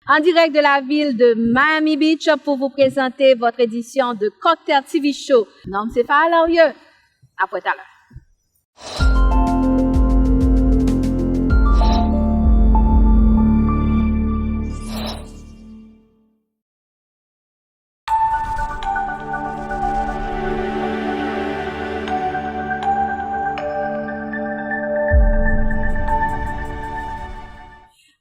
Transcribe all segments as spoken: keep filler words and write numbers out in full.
En direct de la ville de Miami Beach pour vous présenter votre édition de Cocktail T V Show. Non, c'est pas à l'heure. À tout à l'heure.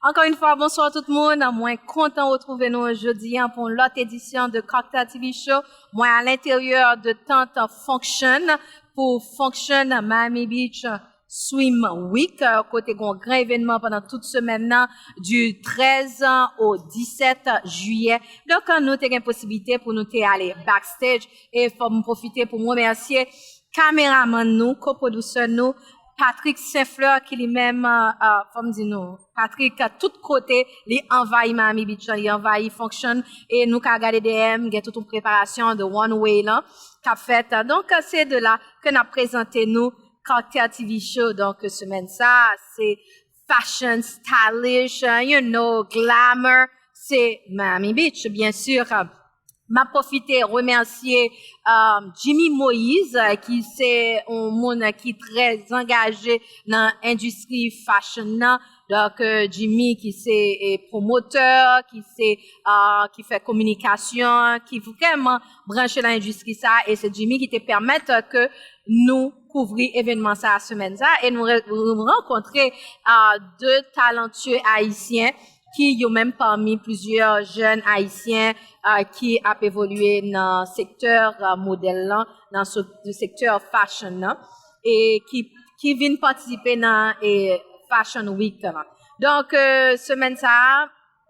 Ankò yon fwa, bonswa tout moun. Mwen kontan retwouve nou jodi a pou yon lòt edisyon de Cocktail T V Show. Mwen a lenteryè de tant Function pou Function Miami Beach Swim Week, euh, kote gen yon gran evènman pandan tout semèn nan, du treize au dix-sept juillet. Donk, euh, nou te gen posiblite pou nou te ale backstage, e fò m pwofite pou m remèsye kameramann nou, kopwodiktè nou, Patrick Saint-Fleur, ki li menm, euh, euh, fò m di nou, Patrick, euh, tout kote, li anvayi Miami Beach lan, li anvayi Function, e nou ka gade dèyè m, gen tout yon preparasyon de runway lan k ap fèt. Donk, euh, se de la ke n ap prezante nou Cocktail T V Show. Donk, semèn sa, se fashion, stylish, uh, you know, glamour, se Miami Beach, byen si. M ap pwofite remèsye, um, Jimmy Moïse, uh, ki se yon moun ki trè angaje nan endistri fashion nan. Donk, euh, Jimmy ki se, eh, pwomotè, ki se, uh, ki fè kominikasyon, ki vrèman branche nan endistri sa, e se Jimmy ki te pèmèt ke nou kouvri evènman sa semèn sa, e nou re-, nou rankontre, ah, de talantye ayisyen ki yo menm pami plizyè jèn ayisyen, ah, ki ap evolye nan sektè, ah, modèl lan, nan so-, sektè fashion nan, e ki, ki vin patisipe nan, e, Fashion Week lan. Donk, euh, semèn sa a,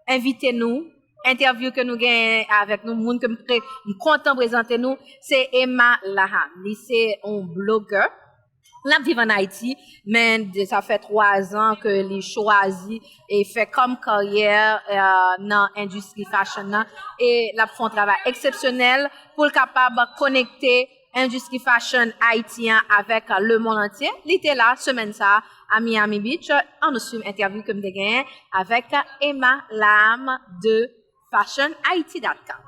envite nou, entèvyou ke nou genyen avèk nou, moun ke m pre-, m kontan prezante nou, se Emma Laham. Li se yon blogè. L ap viv ann Ayiti, men de, sa fè twa zan ke li chwazi e fè kòm karyè, eh, nan endistri fashion nan. E l ap fè yon travay eksepsyonèl pou l kapab konekte endistri fashion Ayiti an avèk lemonn antye. Li te la semèn sa a Miami Beach. Ann nou swiv entèvyou ke m te genyen avèk Emma Laham de fashion haiti dot com.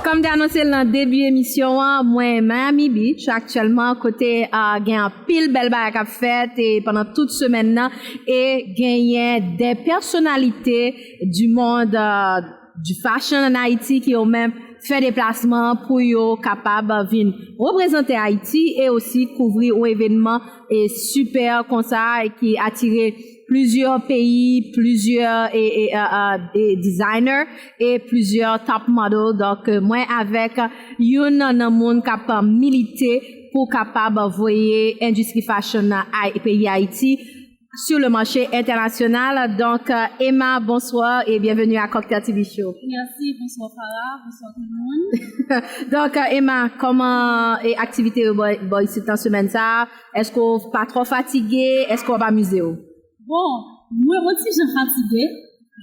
Kòm m te anonse l nan debi emisyon an, mwen Miami Beach aktyèlman, kote, ah, gen anpil bèl bagay k ap fèt e pandan tout semèn nan, e genyen de pèsonalite du monde, ah, du fashion en Haïti ki yo menm fè deplasman pou yo kapab vin reprezante Ayiti e osi kouvri yon evènman e sipè konsa ki atire plizyè peyi, plizyè e, e, e, e, e designer e plizyè top model. Donk, mwen avèk youn nan moun k ap milite pou kapab voye endistri fashion nan Ay-, peyi Ayiti sur le marché international. Donc, euh, Emma, bonsoir et bienvenue à Cocktail T V Show. Mèsi, bonswa Farah, bonswa tout moun. Donk, euh, Emma, kòman e aktivite yo bò, bò isit nan semèn sa a? Èske w pa twò fatige? Èske w ap amize w? Bon, mwen yon ti jan fatige.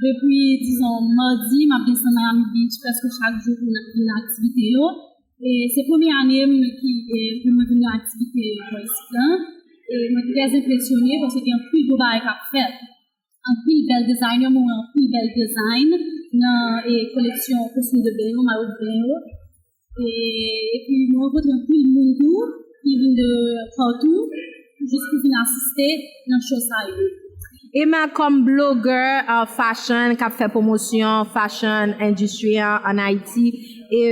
Depi, dizon, madi, m ap desann Miami Beach prèske chak jou pou n, pou n aktivite yo. E se premye ane m ki, e, ke mwen vin nan aktivite bò isit lan. E mwen trè enpresyone paske gen anpil gwo bagay k ap fèt. Anpil bèl designer, mwen wè anpil bèl design. nan e, koleksyon kostim de ben yo, mayo de ben yo. E, epi mwen rankontre anpil moun tou ki vin de patou jis pou vin asiste nan show sa yo. Emma, kòm blogger uh, fashion k ap fè pwomosyon fashion industry an ann Ayiti, e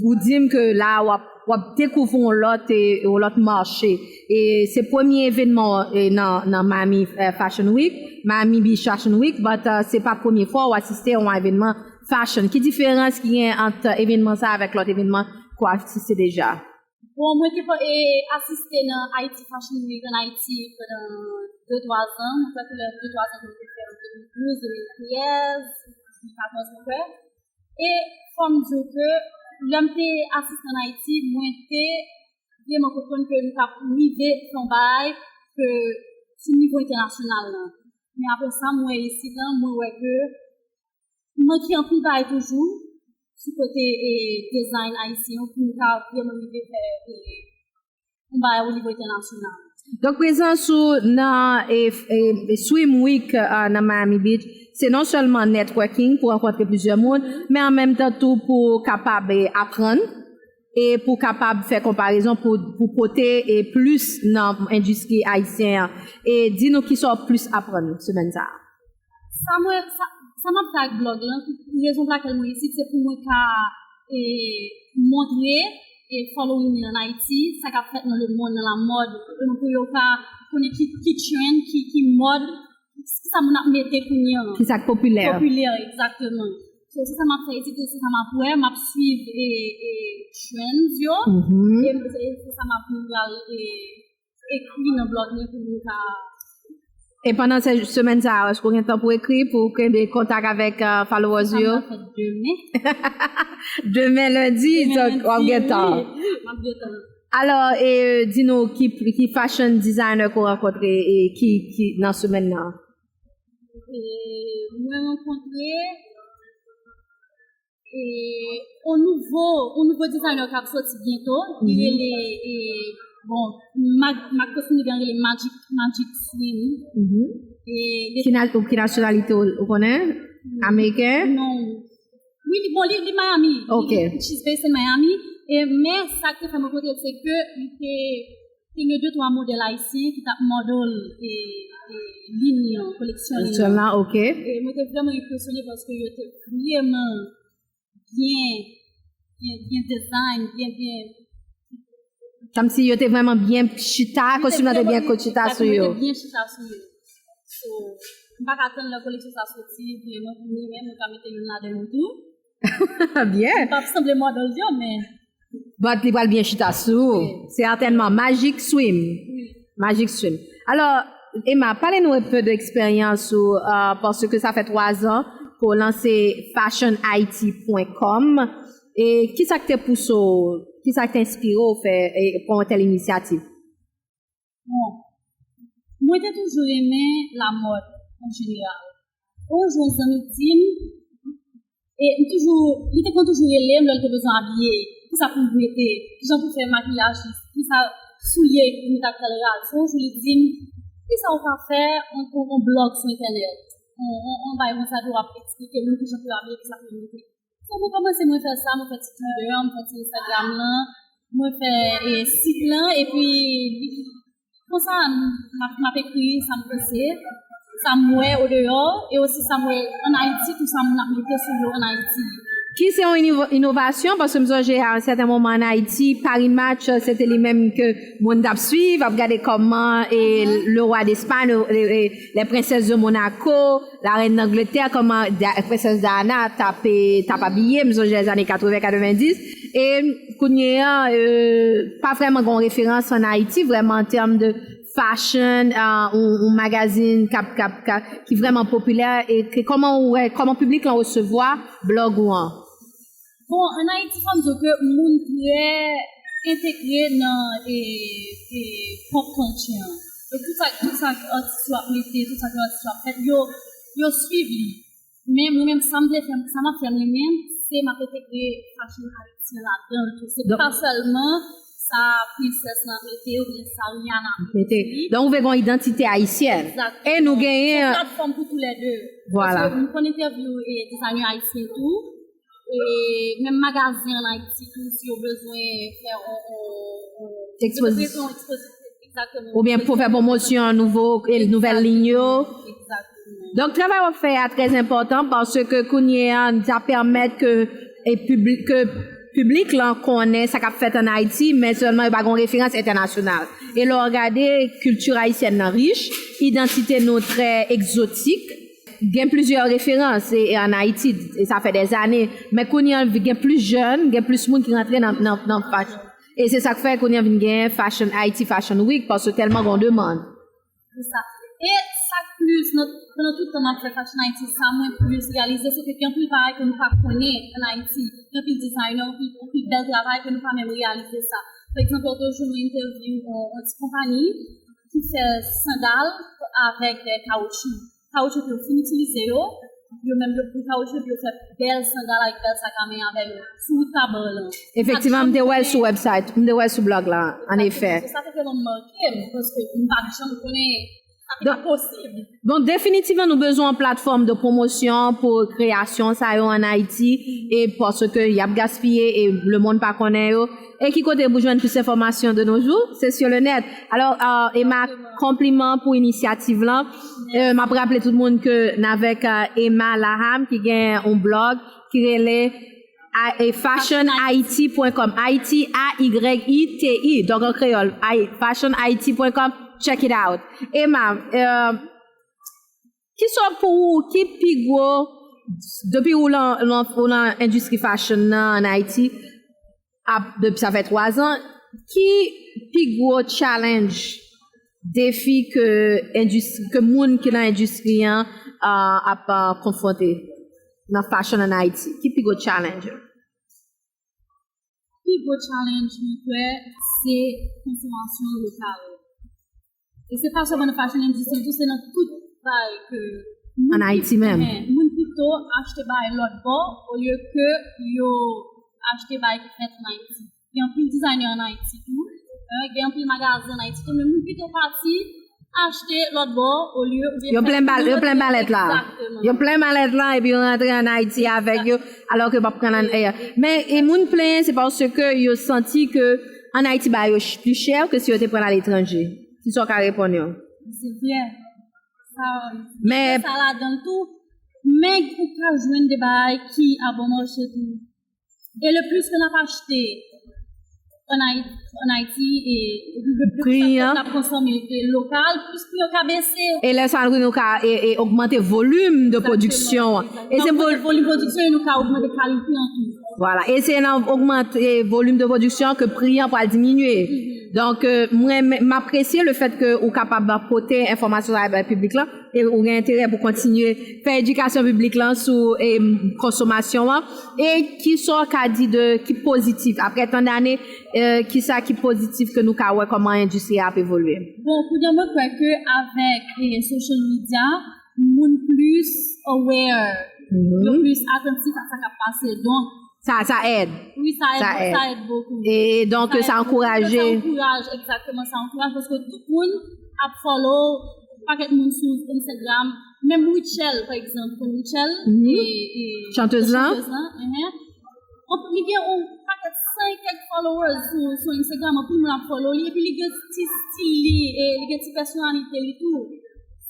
ou di m ke la w ap w ap dekouvri yon lòt e yon lòt mache. E se premye evènman e, nan, nan Miami eh, Fashion Week, Miami Beach Fashion Week, but uh, se pa premye fwa w asiste yon evènman fashion. Ki diferans ki gen ant evènman sa avèk lòt evènman ke w asiste deja? Bon, mwen te pa- e, asiste nan Haiti Fashion Week ann Ayiti pandan de twa zan. Mwen kwè ke lè de twa zan ke mwen te fè an de mil douz, de mil trèz, de mil katòz, mwen kwè. E fò m di w ke lè m te asiste ann Ayiti, mwen te vrèman konprann ke m t ap rive fè yon bagay ke sou nivo entènasyonal la. Men apre sa, m wè isit la, mwen wè ke m manke anpil bagay toujou sou kote e, design ayisyen an pou m ka vrèman rive fè e, yon bagay o nivo entènasyonal. Donk, prezans ou nan e, e, Swim Week uh, nan Miami Beach, se non sèlman networking pou rankontre plizyè moun, men an menm tan tou pou kapab e, aprann e pou kapab fè konparezon pou, pou pote e plis nan endistri ayisyen an. E di nou kisa w plis aprann semèn sa a. Sa mwen, sa, sa m ap fè ak blòg lan, rezon pou lakèl mwen isit, se pou mwen ka e, montre e, following mwen ann Ayiti, sa k ap fèt nan lemonn, nan lamòd, pou yo ka konnen ki, ki trend, ki, ki mòd, ki sa moun ap mete kounye an. Ki sa k popilè? Popilè, egzakteman. So, se sa m ap fè isit, se sa m ap wè, m ap swiv e, e, trends yo, Mhm. e se, se sa m ap pral e, ekri nan blòg mwen pou mwen ka E pandan se semèn sa a, èske w gen tan pou ekri, pou kenbe kontak avèk uh, followers sa yo? M ap fè demen. Demen lendi, donk w ap gen tan. M ap gen tan. Alò, e, di nou ki, ki fashion designer ke w rankontre e ki, ki nan semèn nan? E, mwen rankontre e, on nouvo, on nouvo designer k ap soti byento. Li rele e, bon, mak mak kostim li rele Magic Magic Swim. Mhm. E li- Ki, na, ou, ki nasyonalite ou, ou konnen? Ameriken? Non. Wi, li, bon, li, li Miami. Ok. Li, she's based in Miami. E, men sa ki te fè m rankontre l, se ke li te te gen de twa modèl ayisyen ki t ap model e, e, liy li an, koleksyon li an. Sèlman, ok. E mwen te vrèman enpresyone paske yo te vrèman byen, byen, byen design, byen, byen. Kòmsi yo te vrèman byen chita, kostim nan te byen chita sou yo. Byen chita sou yo. So, m pa ka tann lè koleksyon sa soti, vrèman pou mwen menm, mwen ka mete youn ladan yo tou. Byen. M p ap sanble modèl yo, men But li pral byen chita sou ou. Sètènman. Magic Swim. Magic Swim. Alò, Emma, pale nou un peu de eksperyans ou, uh, paske sa fè twa zan ke w lanse fashion haiti point com. E kisa k te pouse w, kisa k te enspire w fè, e, pran yon tèl inisyativ? Bon, mwen te toujou renmen lamòd an jeneral. Yon jou, yon zanmi di m, e m toujou, li te konn toujou rele m lè l te bezwen abiye, kisa pou m mete, kijan pou fè makiyaj, kisa soulye pou m mete ak tèl rad. Yon jou, li di m, kisa ou pa fè yon, yon, yon blòg sou entènèt, yon, yon, yon bagay konsa ke w ap eksplike moun kijan pou yo abiye, kisa pou yo mete. So, mwen kòmanse, mwen fè sa, mwen fè ti Twitter, mwen fè ti Instagram lan, mwen fè e, sit lan, epi konsa, m ap, m ap ekri sa m panse, sa m wè odeyò, e osi sa m wè ann Ayiti, tou sa moun ap mete sou yo ann Ayiti. Ki se yon inivo- inovasyon, paske m sonje a yon sèten moman ann Ayiti, Paris Match, se te li menm ke moun t ap swiv, ap gade kòman e le roi d'Espagne, e, e, les princesses de Monaco, la reine d'Angleterre, kòman Da- Princesse Diana t ap, e, t ap abiye, m sonje les années quatre-vingts, quatre-vingt-dix. E kounye a, e, pa vrèman gen yon referans ann Ayiti, vrèman an tèm de fashion, e, yon, yon magazin k ap, k ap, k ap, ki vrèman popilè, e ke kòman ou wè, kòman piblik lan resevwa blòg ou an? Bon, ann Ayiti, fò m di w ke moun trè entegre nan e, e, pop culture an. E tout sa, tout sa ke atis yo ap mete, tout sa ke atis yo ap fè, yo, yo swiv li. Men mwen menm, sa m vle fè, sa m ap fè mwen menm, se m ap entegre fashion ayisyen ladan l tou. Se pa sèlman sa Princess lan mete oubyen sa Rihanna mete. Donk, ou vle gen yon idantite ayisyèn. Egzakteman. E nou genyen yon platfòm pou toulède. Vwala. Paske m konn entèvyou e dizayne ayisyen tou. E menm magazen an Ayiti tou, si yo bezwen fè yon, yon, yon, ekspozi-, yon ekspozi-, egzakteman. Oubyen pou fè pwomosyon nouvo, e nouvèl liy yo. Egzakteman. Donk, travay w ap fè a trè enpòtan paske kounye a, sa pèmèt ke, e piblik, ke piblik lan konnen sa k ap fèt ann Ayiti, men sèlman yo pa gen yon referans entènasyonal. E lè w gade, kilti ayisyèn nan rich, idantite nou trè egzotik. Gen plizyè referans e, e ann Ayiti, e sa fè dèzane. Men kounye a, gen plis jèn, gen plis moun ki rantre nan, nan, nan fashion. E se sa k fè kounye a vin gen Fashion Haiti Fashion Week, paske tèlman gen yon demann. Se sa. E sa k plis, nan, pandan tout tan m ap fè Fashion Haiti, sa mwen plis reyalize, se ke gen anpil bagay ke nou pa konnen ann Ayiti. Gen anpil designer, anpil, anpil bèl travay ke nou pa menm reyalize sa. Pa egzanp, lòt jou, mwen entèvyou yon, yon ti konpayi ki fè sandal avèk de kawotchou. Kawotchou ke yo fin itilize yo, yo menm yo pran kawotchou epi yo fè bèl sandal ak bèl sak a men avè yo sou wout Kaban lan. Efektivman, m te wè l sou website, m te wè l sou blog la, an efè. Sa te vrèman make m, paske m pa t janm konnen sa te ka posib. Donk, definitivman, nou bezwen yon platfòm de pwomosyon pou kreyasyon sa yo ann Ayiti, e paske y ap gaspiye e lemonn pa konnen yo. E ki kote pou jwenn plis enfòmasyon de nos jours? Se sur le net. Alò, euh, Emma, konpliman pou inisyativ lan. Euh, m ap raple tout moun ke n avèk, euh, Emma Laham ki gen yon blog ki rele a, e fashion haiti point com. Haiti, A Y I T I. Donk, an kreyòl, Ai-, fashion haiti point com. Check it out. Emma, euh, ki sa pou ou, ki pi gwo, depi ou lan, lan, ou lan endistri fashion nan ann Ayiti, ap, depi sa fè twa zan, ki pi gwo challenge, defi ke endistri, ke moun ki nan endistri an, ah, ap, ah, konfwonte nan fashion ann Ayiti? Ki pi gwo challenge? Pi gwo challenge mwen kwè, se konsomasyon lokal. E se pa sèlman nan fashion industry tou, se nan tout bagay ke moun ann Ayiti menm. Moun pito achte bagay lòt bò olye ke yo achte bagay ki fèt ann Ayiti. Gen anpil designer ann Ayiti tou, eh, gen anpil magazen ann Ayiti tou, men moun pito pati achte lòt bò olye oubyen yo plen bal-, yo plen malèt la. Egzakteman. Yo plen malèt la epi yo rantre ann Ayiti avèk yo, alò ke yo p ap pran nan, eh, men, e moun plenyen, se paske yo santi ke ann Ayiti bagay yo ch-, pli chè ke si yo te pran aletranje. Ki sa w ka reponn yo? Se vrè. Sa, men sa ladan l tou. Men ou ka jwenn de bagay ki a bon mache tou. E le plis ke n ap achte ann Ay-, ann Ayiti, e, e le plis ke n ap konsome, e, lokal, plis pri an ka bese. E lè sa, nou ka, e, e ogmante volim de pwodiksyon an. Egzakteman, egzakteman. E se volim pwodiksyon e nou ka ogmante kalite an tou. Vwala. E se nan ogmante volim de pwodiksyon ke pri an pral diminye. Donk, euh, mwen, m, m apresye le fèt ke ou kapab pote enfòmasyon sa a bay piblik lan. E ou gen enterè pou kontinye fè edikasyon piblik lan sou, e, konsomasyon an. E ki sa w ka di de ki pozitif, apre tan dane, e, ki sa ki pozitif ke nou ka wè kòman endistri a ap evolye? Bon, kounye a mwen kwè ke avèk, e, social media, moun plis aware, yo plis atantif a sa k ap pase. Donk, sa, sa èd. Wi, sa èd, sa èd bokou. E donk, sa ankouraje. Sa ankouraj, egzakteman, sa ankouraj paske tout moun ap follow, pakèt moun sou Instagram. Menm Rutshelle, pa egzanp, konn Rutshelle? E, e, chantèz lan? Chantèz lan, enhen. Li gen yon pakèt san e kèk followers sou, sou Instagram, anpil moun ap follow li, epi li gen ti stil li, e li gen ti pèsonalite li tou.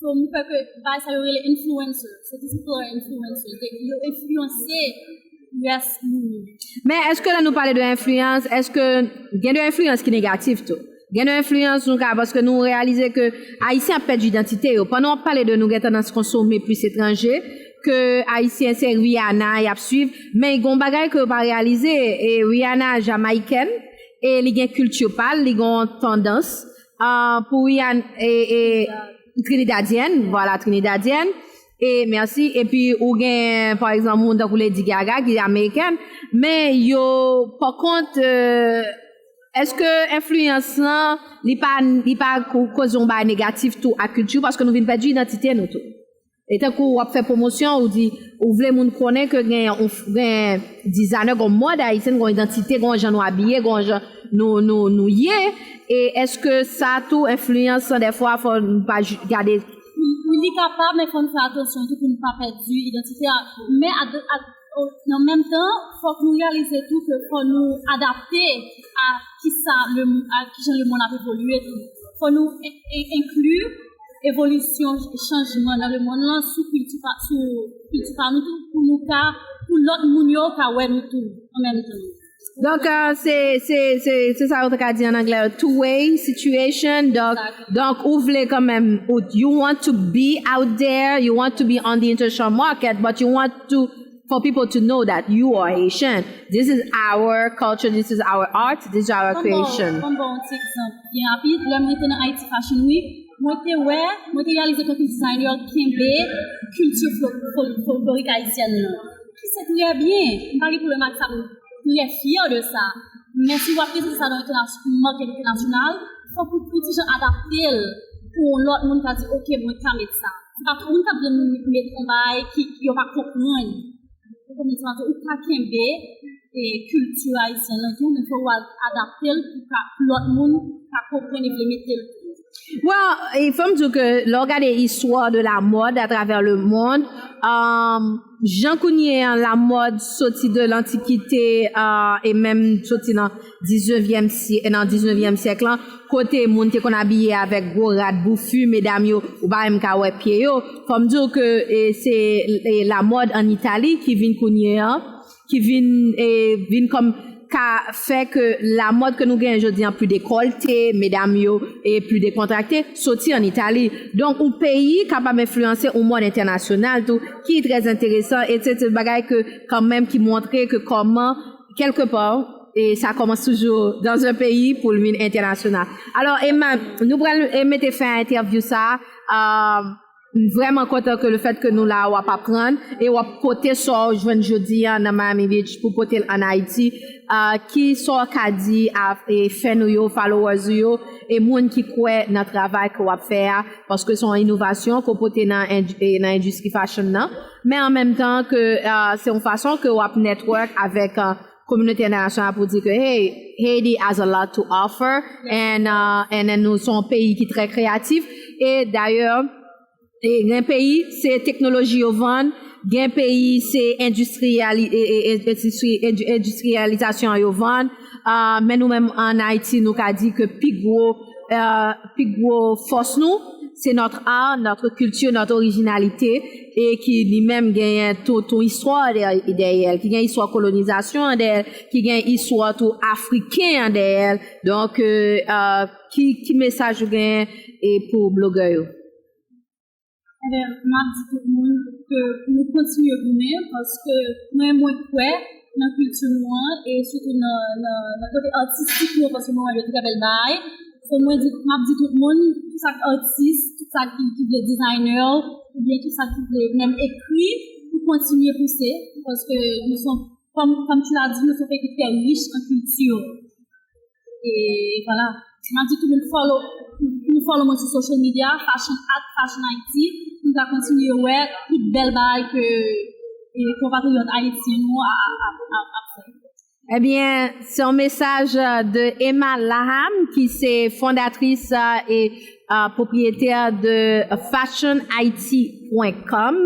So, m kwè ke bagay sa yo rele influencer. So, these people are influencers. Yo enfliyanse, yes, moun. Men èske lè nou pale de enfliyans, èske gen de enfliyans ki negatif tou? Gen de enfliyans nou ka, paske nou reyalize ke Ayisyen ap pèdi idantite yo. Pandan w ap pale de nou gen tandans konsome plis etranje, ke Ayisyen se Rihanna y ap swiv, men gen yon bagay ke yo pa reyalize, e Rihanna Jamaykèn, e li gen kilti pa l, li gen yon tandans, ah, pou Rihanna, e, e, Trinidadyèn, vwala, Trinidadyèn. E mèsi. Epi ou gen, pa egzanp, moun tankou Lady Gaga ki amerikèn, men yo, pa kont, euh, èske enfliyans lan, li pa, li pa ko-, koze yon bagay negatif tou ak kilti, paske nou vin pèdi idantite nou tou? E tankou w ap fè pwomosyon, ou di, ou vle moun konnen ke gen yon, gen dizayner, gen mòd ayisyen, gen idantite, gen jan nou abiye, gen jan, nou, nou, nou ye? E èske sa tou enfliyans lan, dèfwa, fò n pa gade? Wi, li kapab, men fò n fè atansyon tou pou n pa pèdi idantite a. Men a, a, nan menm tan, fòk nou reyalize tou ke fò nou adapte a kisa le, a kijan lemonn ap evolye tou. Fò nou en- en- enkli evolisyon, chanjman nan lemonn lan sou kilti pa, sou kilti pa nou tou, pou nou ka, pou lòt moun yo ka wè nou tou an menm tan. Donk, euh, se, se, se, se sa yo te ka di an anglè, two-way situation. Donk, donk, ou vle kanmenm, ou, you want to be out there, you want to be on the international market, but you want to, for people to know that you are Haitian. This is our culture, this is our art, this is our creation. Ban m ba w yon ti egzanp byen rapid. Lè mwen te nan Haiti Fashion Week, mwen te wè, mwen te reyalize ke anpil dizayner kenbe kilti fo- fo- folklorik ayisyèn nan. Ki se trè byen. M pa gen pwoblèm ak sa, m trè fyè de sa. Men si w ap prezante sa nan entènas- market entènasyonal, fòk ou, ou ti jan adapte l pou yon lòt moun ka di, "Oke, mwen ka met sa." Se pa tout moun k ap vle met yon bagay ki, ki yo pa konprann. Ou konprann sa, ou ka kenbe e kilti ayisyen an tou, men fò w al adapte l pou ka, pou lòt moun ka konprann e vle mete l tou. Well, e fò m di w ke lè w gade istwa de la mode à travers le monde, um, jan kounye an la mode soti de lantikite, uh, e menm soti nan diznevyèm syè- nan diznevyèm syèk lan, kote moun te konn abiye avèk gwo rad boufi, medam yo, ou pa menm ka wè pye yo. Fò m di w ke, e, se, e, la mode en Italie ki vin kounye an, ki vin, e, vin kòm ka fè ke la mode ke nou genyen jodi an pli dekòlte, medam yo, e pli dekontrakte, soti an Itali. Donk, yon peyi kapab enfliyanse yon mòd entènasyonal tou, ki trè enteresan, e se, se bagay ke, kanmenm, ki montre ke kòman, kèlkepa, e sa kòmanse toujou dans un pays pou l vin entènasyonal. Alò, Emma, nou pral, e, mete fen a entèvyou sa a. Euh, M vrèman kontan ke le fait que nou la, w ap aprann e w ap pote sa w jwenn jodi a nan Miami Beach pou pote l ann Ayiti. Ah, ki sa w ka di a, e, fan ou yo, followers ou yo, e moun ki kwè nan travay ke w ap fè a, paske se yon inovasyon ke w pote nan end- e, nan endistri fashion nan, men an menm tan ke, ah, se yon fason ke w ap network avèk, ah, kominote entènasyonal pou di ke, hey, Haiti has a lot to offer, and, uh, and then nou se yon peyi ki trè kreyatif, e dayè, e gen peyi, se teknoloji yo vann, gen peyi, se endistriyali- e, e, e, endistri- endi- endistriyalizasyon yo vann. Ah, men nou menm ann Ayiti, nou ka di ke pi gwo, ah, pi gwo fòs nou, se notre art, notre culture, notre originalité, e ki li menm genyen tout yon istwa dè- dèyè l, ki gen istwa kolonizasyon an dèyè l, ki gen istwa tou afriken an dèyè l. Donk, euh, ah, ki, ki mesaj ou genyen e pou blogè yo? Ebyen, m ap di tout moun ke pou nou kontinye goumen, paske mwen, mwen kwè nan kilti nou an, e sitou nan, nan, nan kote atistik nou, paske mwen wè de trè bèl bagay. So, mwen di, m ap di tout moun, tout sa k atis, tout sa ki, ki vle designer, oubyen tout sa ki vle menm ekri, pou kontinye pouse, paske nou se yon, kòm, kòm tu l'as dit, nou se yon peyi ki trè rich an kilti. E vwala. M ap di tout moun follow, pou nou follow mwen sou social media, Fashion at Fashion Haiti, pou nou ka kontinye wè tout bèl bagay ke, e, konpatriyòt ayisyen nou a, a, a, a, ap fè. Ebyen, se yon mesaj, euh, de Emma Laham, ki se fondatris, euh, e, euh, pwopriyetè de fashion haiti point com.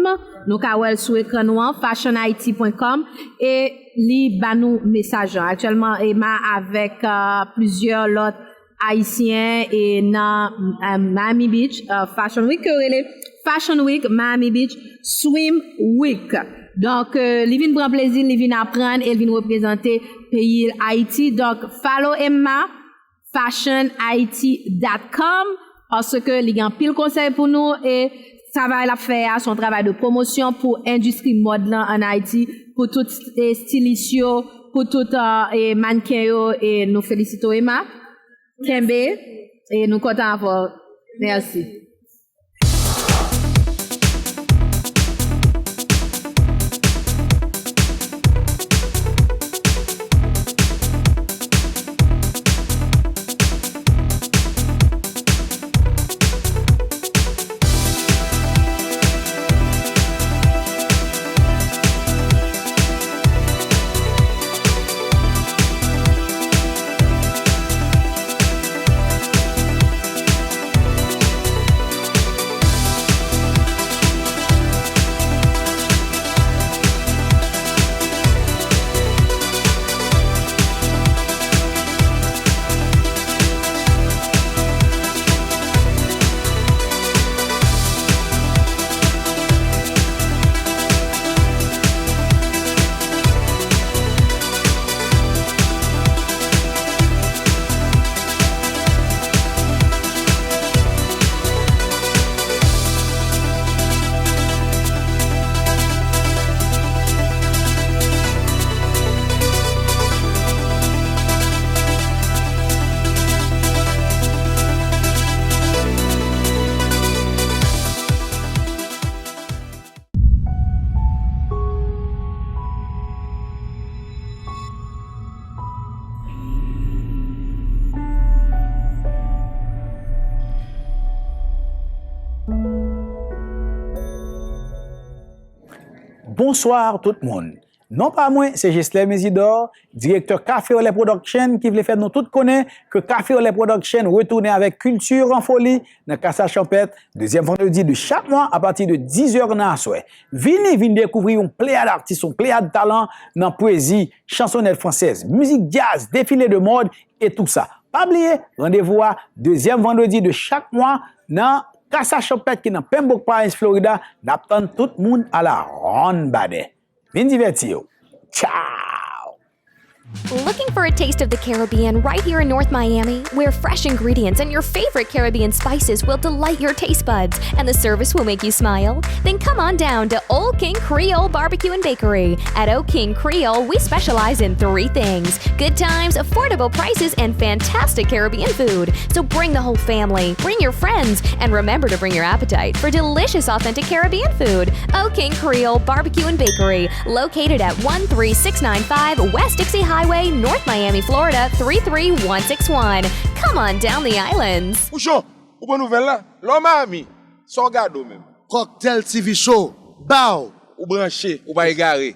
Nou ka wè l sou ekran nou an, fashion haiti point com. E li ba nou mesaj lan. Aktyèlman, Emma avèk, euh, plizyè lòt Ayisyen e nan, euh, Miami Beach, euh, Fashion Week, ke yo rele Fashion Week Miami Beach Swim Week. Donk, euh, li vin pran plezi, li vin aprann e li vin reprezante peyi l Ayiti. Donk, follow Emma, fashion haiti dot com, paske li gen anpil konsèy pou nou e travay l ap fè a, se yon travay de pwomosyon pou endistri mòd lan ann Ayiti, pou tout, e, stilis yo, pou tout, euh, e, mannken yo, e nou felisite w, Emma. Kenbe, e nou kontan avè w. Mèsi. Bonswa tout moun. Non pa mwen, se Jesler Mezidor, direktè Café Relais Production, ki vle fè nou tout konnen ke Café Relais Production retounen avèk Culture en Folie nan Kasa Chanpèt, dezyèm vandredi de chak mwa, apati de diz è nan aswè. Vini, vin dekouvri yon pleyad atis, yon pleyad talan nan pwezi, chansonèt fransèz, mizik djaz, defile de mòd e tou sa. Pa bliye, randevou a dezyèm vandredi de chak mwa nan Kasa Chanpèt ki nan Pembroke Pines, Florida. N ap tann tout moun a la ronn badè. Vin divèti w. Tchaw! Looking for a taste of the Caribbean right here in North Miami, where fresh ingredients and your favorite Caribbean spices will delight your taste buds and the service will make you smile? Then come on down to Old King Creole Barbecue and Bakery. At Old King Creole, we specialize in three things: good times, affordable prices, and fantastic Caribbean food. So bring the whole family, bring your friends, and remember to bring your appetite for delicious, authentic Caribbean food. Old King Creole Barbecue and Bakery, located at one three six nine five West Dixie Highway, North Miami, Florida three three one six one. Come on down the islands. Pouchon, ou pran nouvèl la? Lòmami, sa w gade w menm? Cocktail T V Show, ba w! Ou branche, ou pa egare.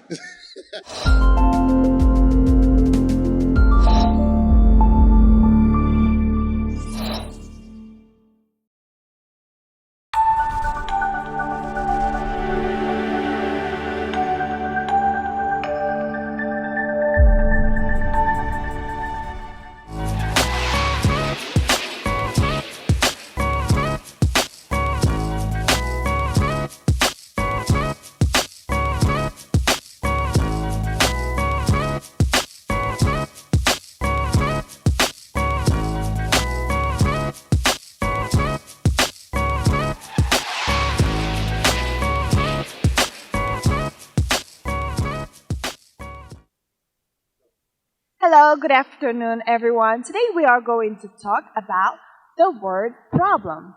Hello, good afternoon, everyone. Today we are going to talk about the word problem.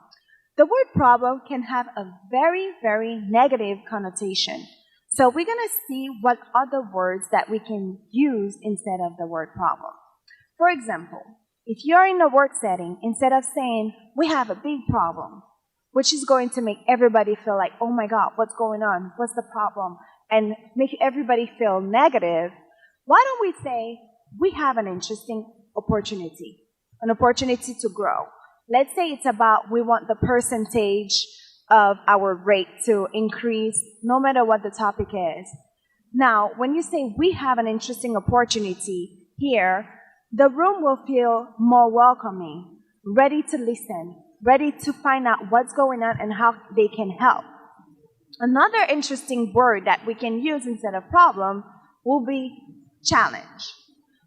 The word problem can have a very, very negative connotation. So we're gonna see what other words that we can use instead of the word problem. For example, if you're in a work setting, instead of saying, "We have a big problem," which is going to make everybody feel like, "Oh my God, what's going on? What's the problem?" and make everybody feel negative, why don't we say, "We have an interesting opportunity, an opportunity to grow." Let's say it's about we want the percentage of our rate to increase no matter what the topic is. Now, when you say, "We have an interesting opportunity here," the room will feel more welcoming, ready to listen, ready to find out what's going on and how they can help. Another interesting word that we can use instead of problem will be challenge.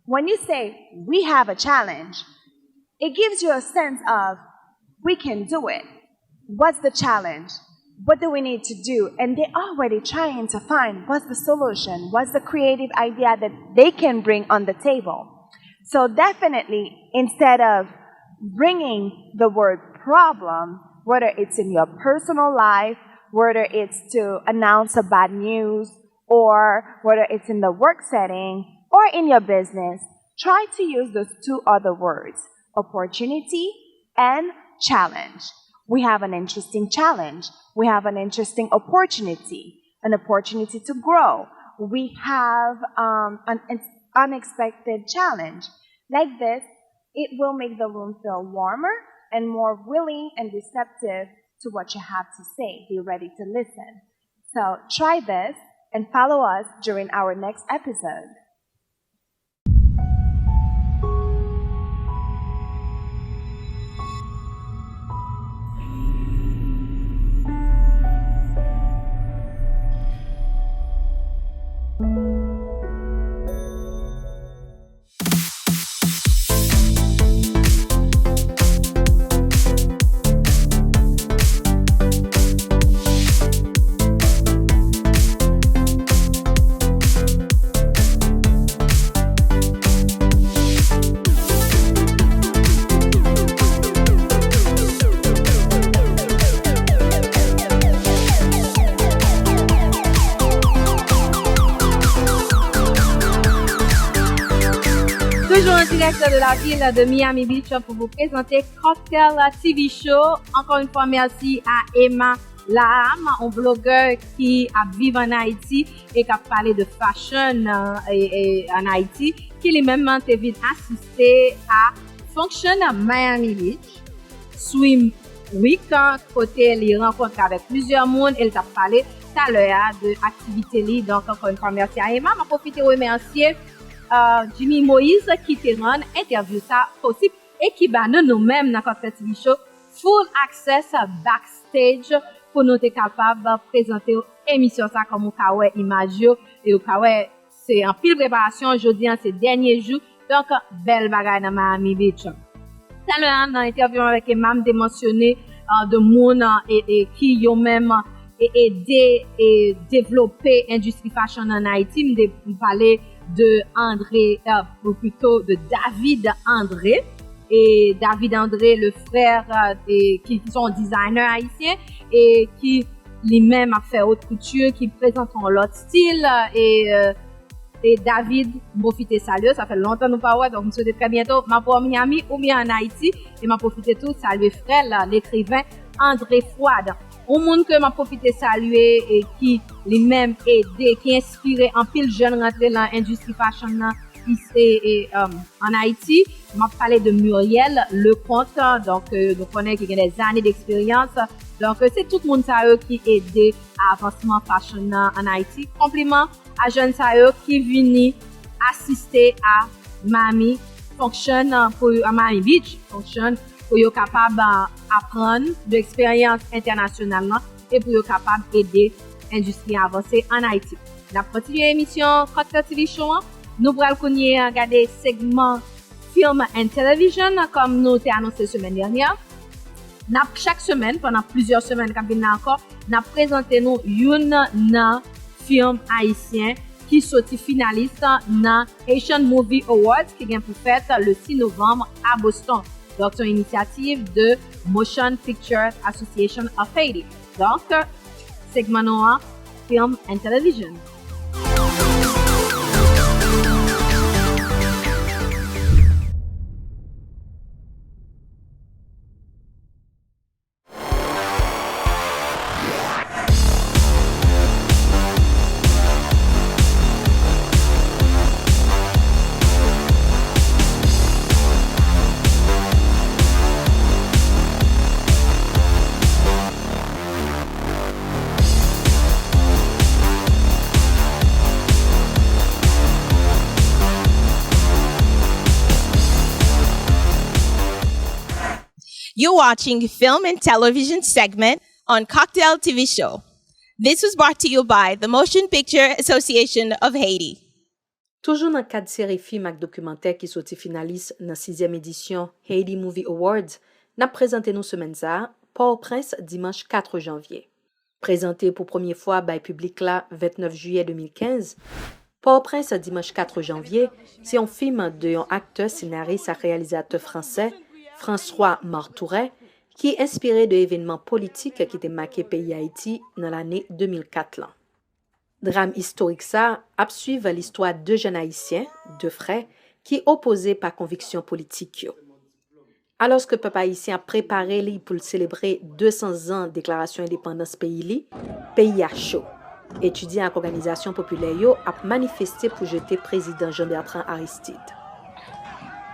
When you say, "We have a challenge," it gives you a sense of, "We can do it." What's the challenge? What do we need to do? And they're already trying to find what's the solution, what's the creative idea that they can bring on the table. So definitely, instead of bringing the word problem, whether it's in your personal life, whether it's to announce a bad news, or whether it's in the work setting or in your business, try to use those two other words, opportunity and challenge. We have an interesting challenge. We have an interesting opportunity, an opportunity to grow. We have, um, an, an unexpected challenge. Like this, it will make the room feel warmer and more willing and receptive to what you have to say. Be ready to listen. So try this and follow us during our next episode. Toujours en direct de la ville de Miami Beach pour vous présenter Cocktail T V Show. Encore une fois, merci à Emma Laam, yon blogè ki ap viv ann Ayiti e k ap pale de fashion, e, e, ann Ayiti, ki li menm te vin asiste a Function Miami Beach Swim Week, kote li rankontre avèk plizyè moun e l t ap pale talè a de aktivite li. Donk, ankò yon fwa, mèsi a Emma. M ap pwofite remèsye, euh, Jimmy Moïse ki te rann entèvyou sa posib e ki ba nou, nou menm nan Kòktèl T V Show, full access backstage pou nou te kapab prezante w emisyon sa, kòm ou ka wè imaj yo, e ou ka wè se anpil preparasyon. Jodi a se dènye jou, donk bèl bagay nan Miami Beach. Talè a, nan entèvyou avèk Emma, m te mansyone, euh, de moun, euh, e, e ki yo menm, euh, e ede e devlope endistri fashion ann Ayiti. M te, m pale de André, euh, ou pito de David André. E David André, le frère, euh, e, ki, ki se yon designer ayisyen e ki li menm ap fè haute couture, ki prezante yon lòt stil, e, euh, e David, m pwofite salye w, sa fè lontan nou pa wè, donk m swete trè byento m ap wè w Miami oubyen ann Ayiti, e m ap pwofite tou salye frè l, lekriven André Fouad. Yon moun ke m ap pwofite salye e ki li menm ede, ki enspire anpil jèn rantre nan endistri fashion nan isi, e, e, um, ann Ayiti. M ap pale de Muriel Leconte, donk, euh, nou konnen ki gen des années d'expérience. Donk, euh, se tout moun sa yo ki ede a avansman fashion nan ann Ayiti. Konpliman a jèn sa yo ki vini asiste a Miami Function, euh, pou, a Miami Beach Function, pou yo kapab, euh, aprann de eksperyans entènasyonal lan e pou yo kapab ede endistri a avanse ann Ayiti. N ap kontinye emisyon Kòktèl T V Show an. Nou pral kounye a gade segman Film and Television, kòm nou te anonse semèn dènyè. N ap, chak semèn, pandan plizyè semèn k ap vin la ankò, n ap prezante nou youn nan fim ayisyen ki soti finalis nan Haitian Movie Awards ki gen pou fèt le sis novanm a Boston. Donk, se yon inisyativ de Motion Picture Association of Haiti. Donk, segman nou an, Film and Television. You're watching film and television segment on Cocktail T V Show. This was brought to you by the Motion Picture Association of Haiti. Toujou nan kad seri fim ak dokimantè ki soti finalis nan sizyèm edisyon Haiti Movie Awards, n ap prezante nou semèn sa a Pòtoprens, dimanch kat janvye. Prezante pou premye fwa bay piblik la vennèf jiyè de mil kenz, Pòtoprens, dimanch kat janvye, se yon fim de yon aktè, senaris ak reyalizatè fransè, François Marthouret, ki enspire de evènman politik ki te make peyi Ayiti nan lane de mil kat lan. Dram istorik sa a ap swiv listwa de jèn Ayisyen, de frè, ki opoze pa konviksyon politik yo. Alòske pèp ayisyen ap prepare li pou l selebre de san zan deklarasyon endepandans peyi li, peyi a cho. Etidyan ak òganizasyon popilè yo ap manifeste pou jete prezidan Jean Bertrand Aristide.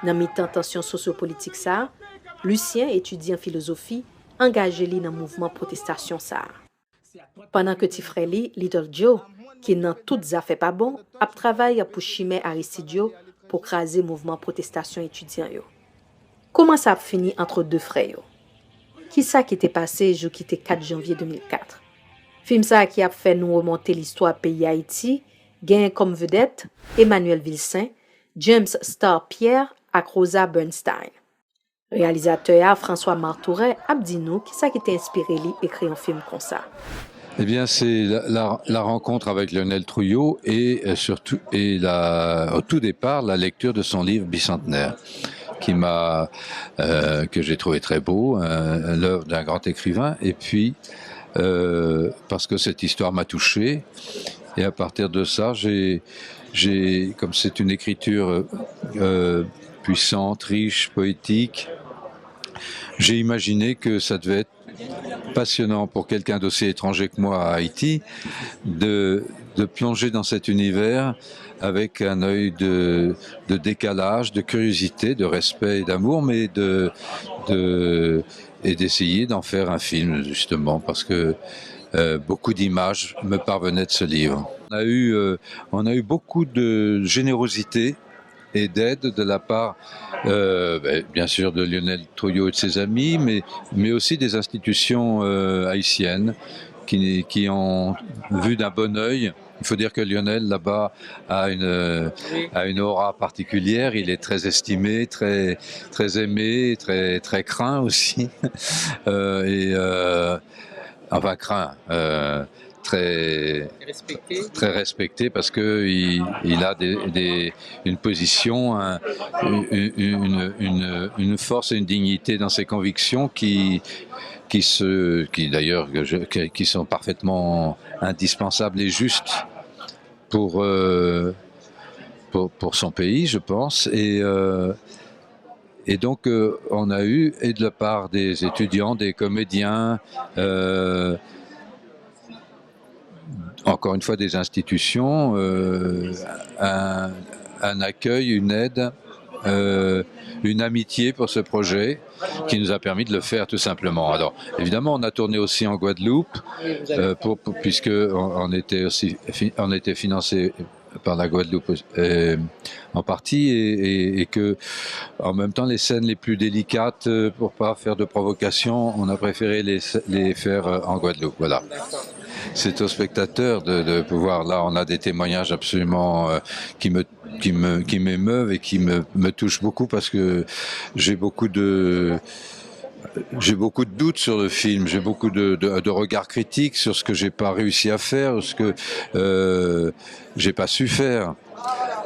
Nan mitan tansyon sosyopolitik sa a, Lucien, etidyan filozofi, angaje li nan mouvman pwotestasyon sa a. Pandan ke ti frè li, Little Joe, ki nan tout zafè pa bon, ap travay pou chimè Aristide yo pou kraze mouvman pwotestasyon etidyan yo. Kouman sa ap fini ant de frè yo? Kisa ki te pase jou ki te kat janvye de mil kat? Fim sa a ki ap fè nou remonte listwa peyi Ayiti, genyen kòm vedèt Emmanuel Vilcin, James Star Pierre ak Rosa Bernstein. Reyalizatè a, François Marthouret, ap di nou kisa ki te enspire li ekri yon fim konsa. Eh bien, c'est la, la, la rencontre avec Lionel Trouillot et, euh, surtout, et la, au tout départ, la lecture de son livre Bicentenaire, qui m'a, euh, que j'ai trouvé très beau, euh, l'œuvre d'un grand écrivain, et puis, euh, parce que cette histoire m'a touché, et à partir de ça, j'ai, j'ai, comme c'est une écriture, euh, puissante, riche, poétique, j'ai imaginé que ça devait être Passionnant pour quelqu'un d'aussi étranger que moi à Haïti de, de plonger dans cet univers avec un œil de, de décalage, de curiosité, de respect et d'amour, mais de, de, et d'essayer d'en faire un film, justement, parce que euh, beaucoup d'images me parvenaient de ce livre. On a eu, euh, on a eu beaucoup de générosité et d'aide de la part, euh, ben, bien sûr, de Lionel Trouillot et de ses amis, mais, mais aussi des institutions euh, haïtiennes qui, qui ont vu d'un bon œil. Il faut dire que Lionel, là-bas, a une, a une aura particulière. Il est très estimé, très, très aimé, très, très craint aussi. Euh, et, euh, enfin, craint. Euh, très, très respecté parce que il, il a des, des, une position, un, une, une, une, une force et une dignité dans ses convictions qui, qui, se, qui d'ailleurs que je- que- qui sont parfaitement indispensables et justes pour, euh, pour, pour son pays, je pense. Et, euh, et donc, euh, on a eu, et de la part des étudiants, des comédiens, euh, encore une fois des institutions, euh, un, un accueil, une aide, euh, une amitié pour ce projet qui nous a permis de le faire tout simplement. Alors, évidemment, on a tourné aussi en Guadeloupe, euh, pour- pour- puisque on, on était aussi fi- on était financé par la Guadeloupe euh, en partie et, et- et que en même temps les scènes les plus délicates euh, pour pas faire de provocation, on a préféré les, les faire euh, en Guadeloupe. Voilà. C'est aux spectateurs de, de pouvoir, là on a des témoignages absolument euh, qui me qui me qui m'émeuvent et qui me, me touchent beaucoup parce que j'ai beaucoup de j'ai beaucoup de doutes sur le film, j'ai beaucoup de, de- de regards critiques sur ce que j'ai pas réussi à faire, ce que euh, j'ai pas su faire.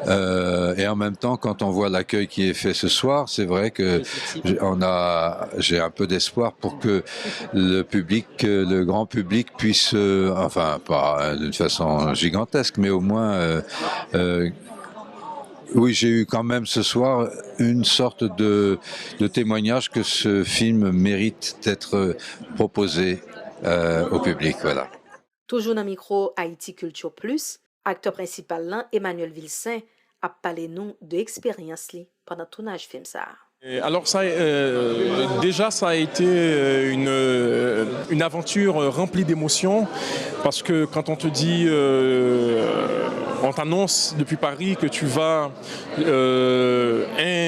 Euh, et en même temps, quand on voit l'accueil qui est fait ce soir, c'est vrai que j'ai- on a, j'ai un peu d'espoir pour que le public, que le grand public puisse, euh, enfin, pas euh, d'une façon gigantesque, mais au moins, euh, euh, oui, j'ai eu quand même ce soir une sorte de, de témoignage que ce film mérite d'être proposé euh, au public. Voilà. Toujou nan mikwo Haïti Culture Plus, aktè prensipal lan, Emmanuel Vilcin, ap pale nou de eksperyans li pandan tounaj fim sa a. Alors ça, euh, déjà, ça a été euh, une, euh, une aventure euh, remplie d'émotions, parce que quand on te dit, euh, on t'annonce depuis Paris que tu vas euh,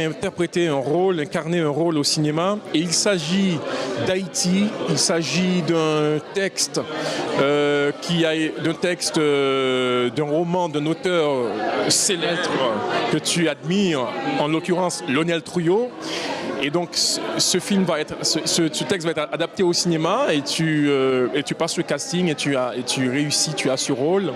interpréter un rôle, incarner un rôle au cinéma, et il s'agit d'Haïti, il s'agit d'un texte euh, qui a d'un texte, euh, d'un roman d'un auteur célèbre que tu admires, en l'occurrence Lionel Trouillot. Et donc, ce, ce film va être, ce, ce- ce texte va être adapté au cinéma et tu, euh, et tu passes le casting et tu as, et tu réussis, tu as ce rôle.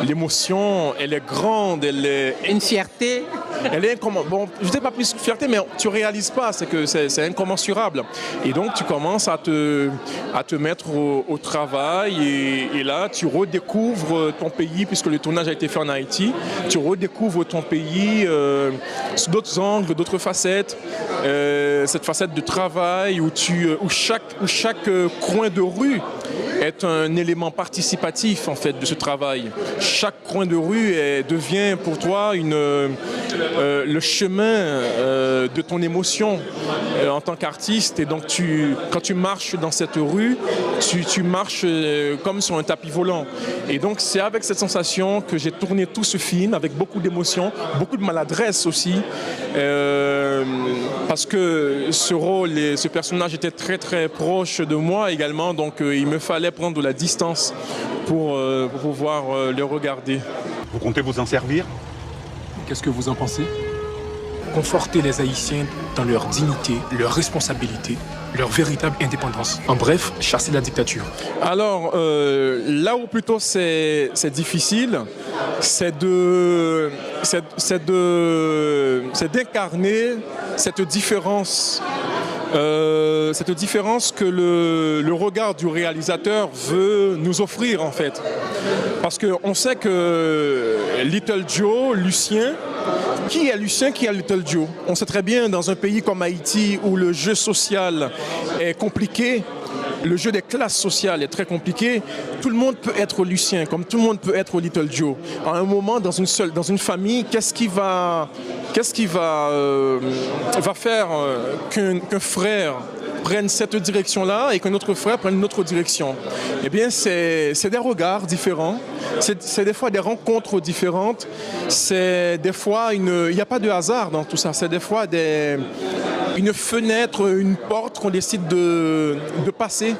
L'émotion, elle est grande, elle est Une fierté. Elle est incommen- bon, je sais pas plus fierté, mais tu réalises pas, c'est que c'est c'est incommensurable. Et donc tu commences à te, à te mettre au, au travail et, et là tu redécouvres ton pays puisque le tournage a été fait en Haïti. Tu redécouvres ton pays euh, sous d'autres angles, d'autres facettes. Euh, cette facette de travail où, tu, euh, où, chaque, où chaque euh, coin de rue est un élément participatif en fait de ce travail. Chaque coin de rue est- devient pour toi une, euh, euh, le chemin euh, de ton émotion euh, en tant qu'artiste. Et donc, tu, quand tu marches dans cette rue, tu, tu marches euh, comme sur un tapis volant. Et donc, c'est avec cette sensation que j'ai tourné tout ce film, avec beaucoup d'émotion, beaucoup de maladresse aussi. Euh, parce que ce rôle et ce personnage était très très proche de moi également, donc euh, il me fallait prendre de la distance pour, euh, pour pouvoir euh, le regarder. Vous comptez vous en servir ? Qu'est-ce que vous en pensez ? Conforter les Haïtiens dans leur dignité, leur responsabilité, leur véritable indépendance. En bref, chasser la dictature. Alors, euh, là où plutôt c'est c'est difficile, c'est de c'est c'est de c'est d'incarner cette différence, euh, cette différence que le, le regard du réalisateur veut nous offrir en fait. Parce qu'on sait que Little Joe, Lucien, qui est Lucien, qui est Little Joe ? On sait très bien dans un pays comme Haïti où le jeu social est compliqué, Le jeu des classes sociales est très compliqué. Tout le monde peut être Lucien, comme tout le monde peut être Little Joe. À un moment, dans une seule, dans une famille, qu'est-ce qui va, qu'est-ce qui va, euh, va faire euh, qu'un, qu'un frère prenne cette direction-là et qu'un autre frère prenne une autre direction? Eh bien, c'est, c'est des regards différents, c'est, c'est des fois des rencontres différentes, c'est des fois une, il n'y a pas de hasard dans tout ça, c'est des fois des, une fenêtre, une porte qu'on décide de, de passer.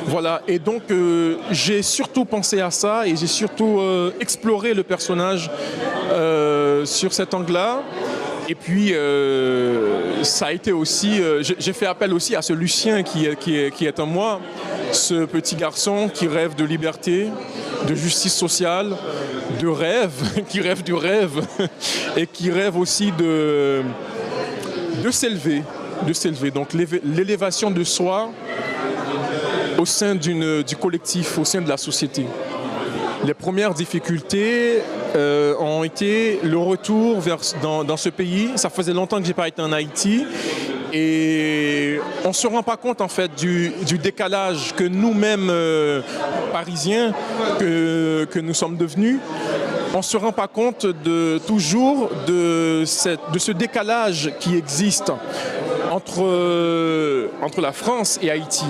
Voilà, et donc euh, j'ai surtout pensé à ça et j'ai surtout euh, exploré le personnage euh, sur cet angle-là. Et puis, euh, ça a été aussi, euh, j'ai fait appel aussi à ce Lucien qui est, qui, est, qui est en moi, ce petit garçon qui rêve de liberté, de justice sociale, de rêve, qui rêve du rêve et qui rêve aussi de, de s'élever, de s'élever. Donc l'élévation de soi au sein du collectif, au sein de la société. Les premières difficultés euh, ont été le retour vers, dans, dans, ce pays. Ça faisait longtemps que je n'ai pas été en Haïti. Et on ne se rend pas compte en fait du, du décalage que nous-mêmes, euh, Parisiens, que, que nous sommes devenus, on ne se rend pas compte de, toujours de, cette, de ce décalage qui existe entre, euh, entre la France et Haïti.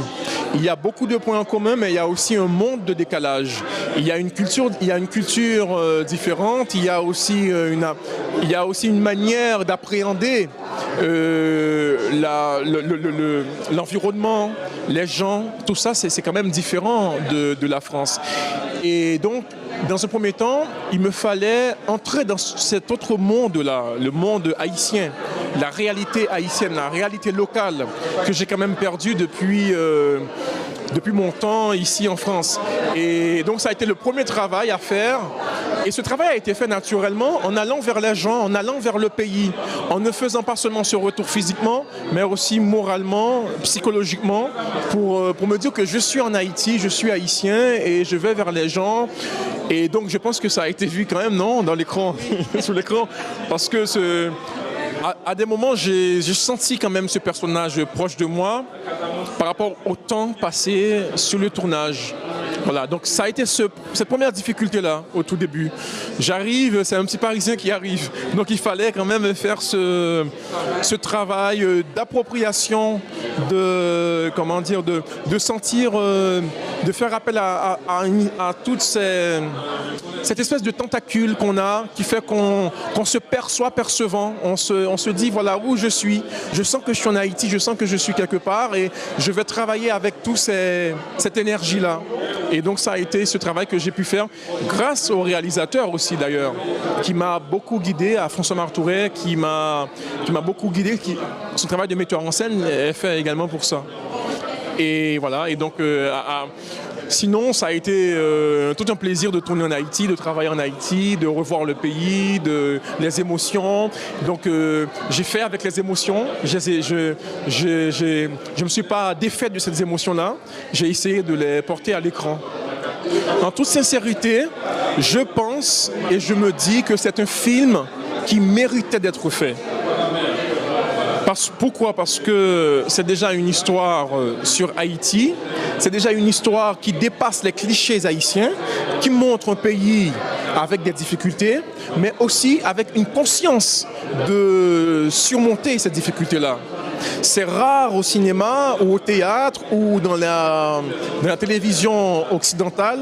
Il y a beaucoup de points en commun, mais il y a aussi un monde de décalage. Il y a une culture, il y a une culture euh, différente, il y a aussi, euh, une, il y a aussi une manière d'appréhender euh, l'environnement, les gens, tout ça, c'est quand même différent de, de la France. Et donc, dans un premier temps, il me fallait entrer dans cet autre monde-là, le monde haïtien, la réalité haïtienne, la réalité locale que j'ai quand même perdue depuis, euh, depuis mon temps ici en France. Et donc ça a été le premier travail à faire. Et ce travail a été fait naturellement en allant vers les gens, en allant vers le pays, en ne faisant pas seulement ce retour physiquement, mais aussi moralement, psychologiquement, pour, euh, pour me dire que je suis en Haïti, je suis haïtien et je vais vers les gens. Et donc je pense que ça a été vu quand même, non, dans l'écran, sur l'écran, parce que ce, à, à des moments, j'ai senti quand même ce personnage proche de moi par rapport au temps passé sur le tournage. Voilà, donc ça a été ce, cette première difficulté-là au tout début. J'arrive, c'est un petit Parisien qui arrive. Donc il fallait quand même faire ce, ce travail euh, d'appropriation, de, comment dire, de, de sentir, euh, de faire appel à, à, à, à toutes ces, cette espèce de tentacule qu'on a, qui fait qu'on qu'on se perçoit percevant, on se, on se dit voilà où je suis, je sens que je suis en Haïti, je sens que je suis quelque part et je vais travailler avec toute cette énergie-là. Et donc ça a été ce travail que j'ai pu faire grâce au réalisateur aussi d'ailleurs, qui m'a beaucoup guidé, à François Martouret, qui m'a qui m'a beaucoup guidé, qui, son travail de metteur en scène est fait également pour ça. Et voilà, et donc euh, à, à, Sinon, ça a été euh, tout un plaisir de tourner en Haïti, de travailler en Haïti, de revoir le pays, de, les émotions. Donc, euh, j'ai fait avec les émotions. Je, je, je, je, je me suis pas défait de ces émotions-là. J'ai essayé de les porter à l'écran. En toute sincérité, je pense et je me dis que c'est un film qui méritait d'être fait. Parce, pourquoi? Parce que c'est déjà une histoire euh, sur Haïti, c'est déjà une histoire qui dépasse les clichés haïtiens, qui montre un pays avec des difficultés, mais aussi avec une conscience de surmonter ces difficultés-là. C'est rare au cinéma ou au théâtre ou dans la, dans la télévision occidentale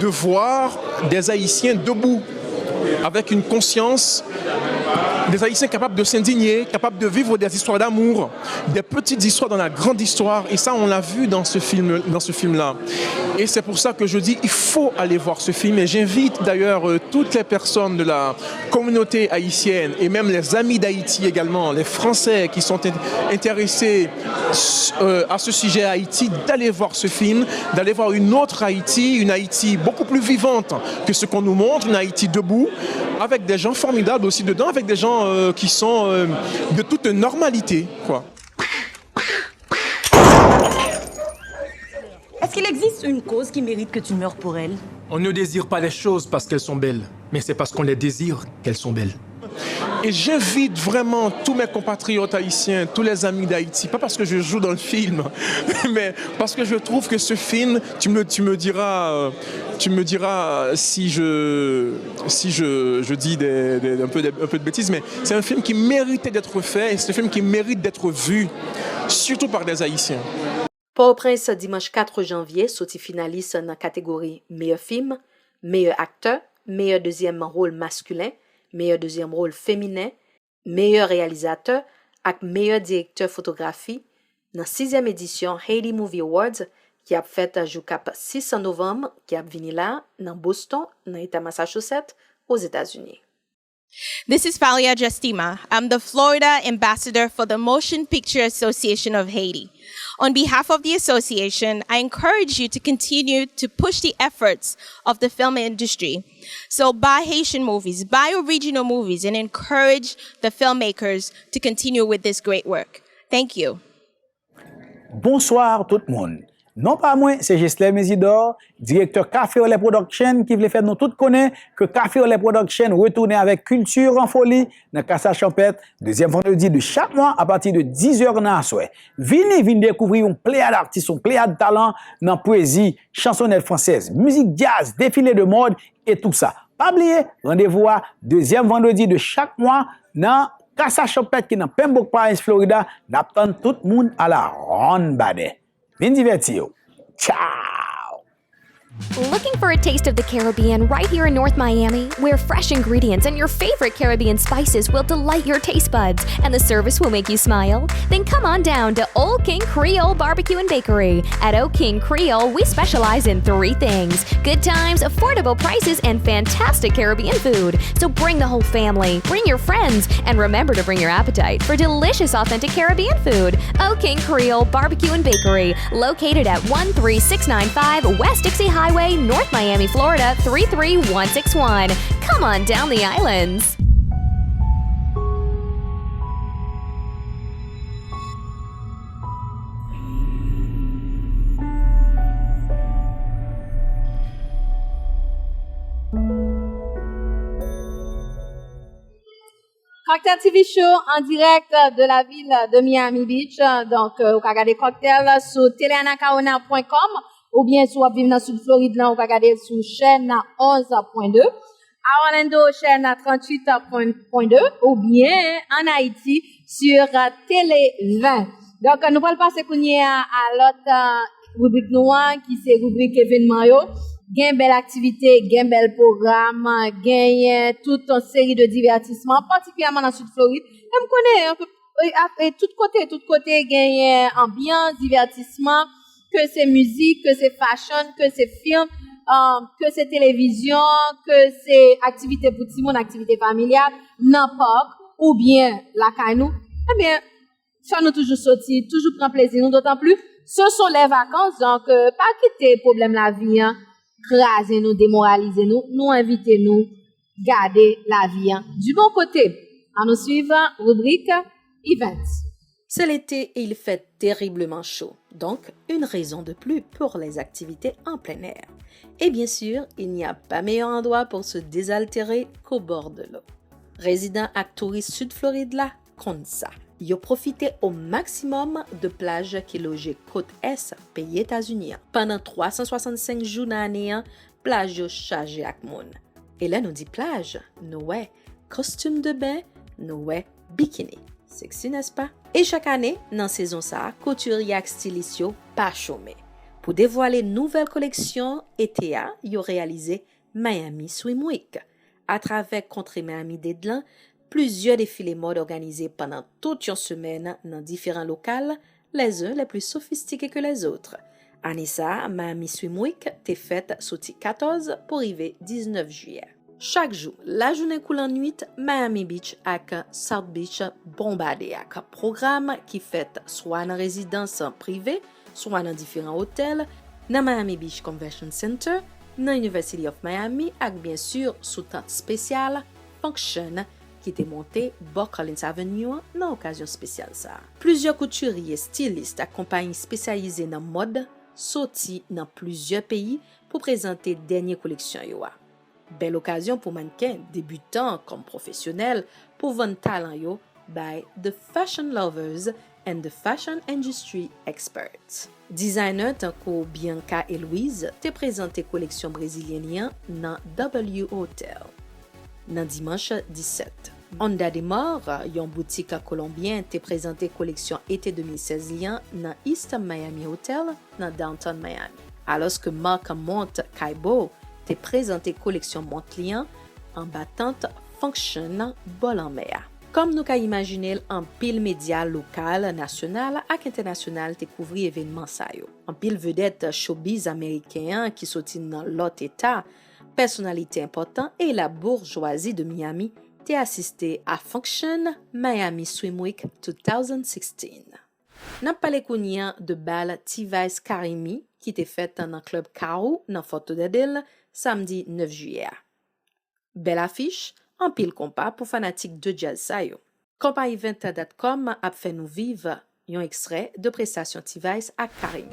de voir des Haïtiens debout avec une conscience, des Haïtiens capables de s'indigner, capables de vivre des histoires d'amour, des petites histoires dans la grande histoire. Et ça, on l'a vu dans ce film, dans ce film-là. Et c'est pour ça que je dis, il faut aller voir ce film. Et j'invite d'ailleurs euh, toutes les personnes de la communauté haïtienne et même les amis d'Haïti également, les Français qui sont intéressés euh, à ce sujet Haïti, d'aller voir ce film, d'aller voir une autre Haïti, une Haïti beaucoup plus vivante que ce qu'on nous montre, une Haïti debout, avec des gens formidables aussi dedans, avec des gens euh, qui sont euh, de toute normalité, quoi. Est-ce qu'il existe une cause qui mérite que tu meurs pour elle? On ne désire pas les choses parce qu'elles sont belles, mais c'est parce qu'on les désire qu'elles sont belles. Et j'invite vraiment tous mes compatriotes haïtiens, tous les amis d'Haïti, pas parce que je joue dans le film, mais parce que je trouve que ce film, tu me, tu me diras, euh, tu me diras si je, si je, je dis des, des- un peu, des- un peu de bêtises, mais c'est un film qui méritait d'être fait et c'est un film qui mérite d'être vu, surtout par des Haïtiens. Pòtoprens, dimanch kat janvye, soti finalis nan kategori meyè fim, meyè aktè, meyè dezyèm wòl maskilen, meyè dezyèm wòl feminen, meyè reyalizatè ak meyè direktè fotografi nan sizyèm edisyon Haiti Movie Awards ki ap fèt jou k ap sis novanm ki ap vini la nan Boston, nan eta Massachusetts, Ozetazini. This is Falia Justima. I'm the Florida ambassador for the Motion Picture Association of Haiti. On behalf of the association, I encourage you to continue to push the efforts of the film industry. So buy Haitian movies, buy original movies, and encourage the filmmakers to continue with this great work. Thank you. Bonswa tout moun. Non pa mwen se Jesler Mezidor, direktè Kafe Anlè Production ki vle fè nou tout konnen ke Kafe Anlè Production retounen avèk Culture en Folie nan Kasa Chanpèt, dezyèm vandredi de chak mwa apati de diz è nan aswè. Vini, vin dekouvri yon pleyad atis, yon pleyad talan nan pwezi, chansonèt fransèz, mizik djaz, defile de mòd e tou sa. Pa bliye, randevou a dezyèm vandredi de chak mwa nan Kasa Chanpèt ki nan Pembroke Pines, Florida. N ap tann tout moun a la ronn badè. Vin divèti w. Tchaw! Looking for a taste of the Caribbean right here in North Miami, where fresh ingredients and your favorite Caribbean spices will delight your taste buds and the service will make you smile? Then come on down to Old King Creole Barbecue and Bakery. At Old King Creole, we specialize in three things: good times, affordable prices, and fantastic Caribbean food. So bring the whole family, bring your friends, and remember to bring your appetite for delicious, authentic Caribbean food. Old King Creole Barbecue and Bakery, located at one three six nine five West Dixie Highway, North Miami, Florida three three one six one. Come on down the islands. Cocktail T V Show en direct de la ville de Miami Beach. Donk, euh, ou ka gade Cocktail sou tele anacaona point com oubyen si w ap viv nan Sid Florid lan, ou ka gade l sou chèn onz pwen de. A Orlando, chèn tranntuit pwen de, oubyen an Ayiti, sur Tele ven. Donk, nou pral pase kounye a a lòt, euh, ribrik nou an, ki se ribrik evènman yo. Gen bèl aktivite, gen bèl pwogram, genyen tout yon seri de divètisman, patikilyèman nan Sid Florid. E m konnen, e, e, tout kote, tout kote genyen anbyans, divètisman, ke se mizik, ke se fashion, ke se fim, um, ke se televizyon, ke se aktivite pou timoun, aktivite familyal, nan park, oubyen lakay nou. Ebyen, fò nou toujou soti, toujou pran plezi nou, dotan plis, ce sont les vacances, donk, euh, pa kite pwoblèm lavi an kraze nou, demoralize nou, nou envite nou gade lavi an du bon côté. Ann nou swiv ribrik Events. C'est l'été et il fait terriblement chaud, donc une raison de plus pour les activités en plein air. Et bien sûr, il n'y a pas meilleur endroit pour se désaltérer qu'au bord de l'eau. Rezidan ak touris Sid Florid la konn sa. Yo pwofite o maksimòm de plaj ki loje kot ès peyi Etazini an. Pandan twa san swasannsenk jou nan ane an, plaj yo chaje ak moun. E lè nou di plaj, nou wè kostim de ben, nou wè bikini. Seksi, nèspa? E chak ane, nan sezon sa a, koutirye ak stilis yo pa chome. Pou devwale nouvèl koleksyon ete a, yo reyalize Miami Swim Week. Atravè kontre Miami-Dade lan, plizyè defile mòd òganize pandan tout yon semèn nan diferan lokal, les uns les plus sophistiqués que les autres. Ane sa a, Miami Swim Week te fèt soti katòz pou rive diznèf jiyè. Chak jou, lajounen kou lannwit, Miami Beach ak South Beach bonbade ak pwogram ki fèt swa nan rezidans prive, swa nan diferan otèl, nan Miami Beach Convention Center, nan University of Miami ak byen si sou tant espesyal Function ki te monte bò Collins Avenue an nan okazyon espesyal sa a. Plizyè koutirye, stilis ak konpayi espesyalize nan mòd soti nan plizyè peyi pou prezante dènye koleksyon yo a. Bèl okazyon pou mannken, debitan kòm pwofesyonèl, pou vann talan yo by the fashion lovers and the fashion industry experts. Dizayna tankou Bianca Eloise te prezante koleksyon brezilyen li an nan W Hotel nan dimanch disèt. Onda de Mar, yon boutik kolonbyen, te prezante koleksyon ete de mil sèz li an nan East Miami Hotel nan Downtown Miami. Alòske Marc Mont Caibo te prezante koleksyon mont li an anba tant Function bò lanmè a. Kòm nou ka imajine l, anpil medya lokal, nasyonal ak entènasyonal te kouvri evènman sa yo. Anpil vedèt showbiz ameriken an ki soti nan lòt eta, pèsonalite enpòtan e laboujwazi de Miami te asiste a Function Miami Swim Week two thousand sixteen. N ap pale kounye a de bal T-Vice Carimi ki te fèt nan klèb Carou nan Fort Lauderdale, samdi nèf jiyè a. Bèl afich, anpil konpa pou fanatik de djaz sa yo. Konpa event dot com ap fè nou viv yon ekstrè de prestasyon T-Vice ak Carimi.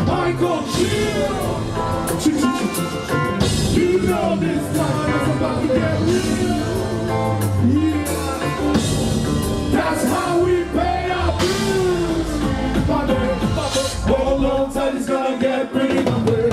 Michael Chill. You know this time is about to get real. Yeah. That's how we pay our bills. Money, money. Hold on tight, it's gonna get pretty, my way.